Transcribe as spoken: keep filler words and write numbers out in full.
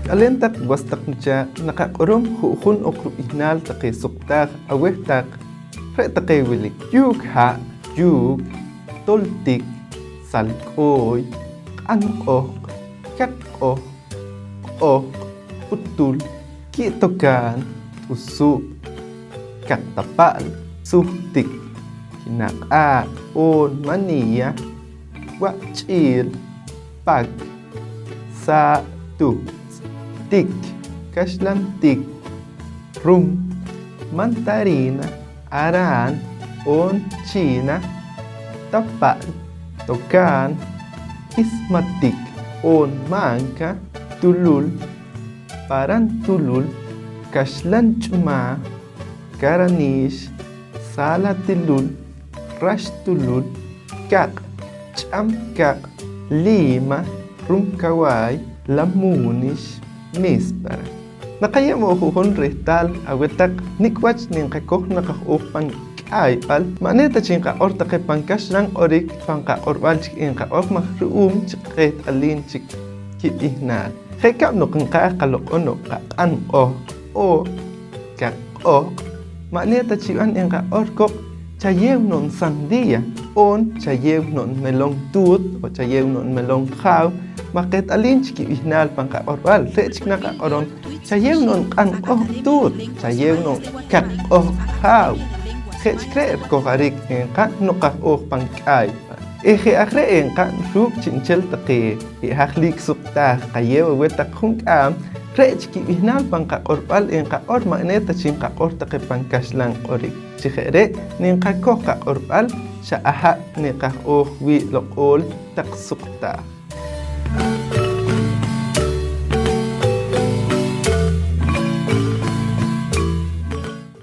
K'aleen taq was taq nuchaaq', naqaq'orom ju'jun oq rub'ihnaal taqe suqtaaj aweh taq. Re' taqe wili: yuuk ha', yuuk, toltik, salk'ooy, q'anq'oq, kaqq'oq, q'oq, utul, ki' tokaan, t'usuub', kaqtapa'l, suhtik, kinaq'aaq' oon maniya, waq' ch'iil, pak, saa', tuhtz'tik, kaxlantik, rum, mantarina, araan oon chiina, tapa'l, tokaan, ismatik oon manka, tulul, paran tulul, kaxlan ch'umaa, karaniix, saala tulul, rax tulul, kaq', ch'am kaq', liima, rum kawaay, lamuunix, míspara. Naqayeew wo' ju'jun rehtaal aweh taq nik' wach nqakoj naq aj ooj pan k'ayb'al. Ma' ne ta chi nqaq'or taqe pan kaxlan q'orik pan qaq'orb'al chik nqaq'or maj ru'uum chi qeht'aliim chik kib'ihnaal. Je' kab' noq nqaaj qaloq'on oq qaq'anq'oq oon kaq'oq, ma' ne ta chi b'an nqaq'or koq chayeew no'n sandía oon chayeew no'n melón tuut oon chayeew no'n melón jaaw, maj qeht'aliim chik kib'ihnaal pan qaq'orb'al. Re' chik naqaq'orom chayeew no'n q'anq'oq tuut, chayeew no'n kaq'oq jaaw. Je' chik re' rikojarik nqa'n noq aj ooj pan k'ayb'al. Eh je' aj re' nqa'n ruuk' chi'nchel taqe i hajliik suqtaaj qayeew aweh taq junk'aam, re' chik kib'ihnaal pan qaq'orb'al nqaq'or ma' ne ta chi nqaq'or taqe pan kaxlan q'orik. Chi je' re' nqakoj qaq'orb'al xa aha' nqaj ooj wii' loq'ool taq suqtaaj.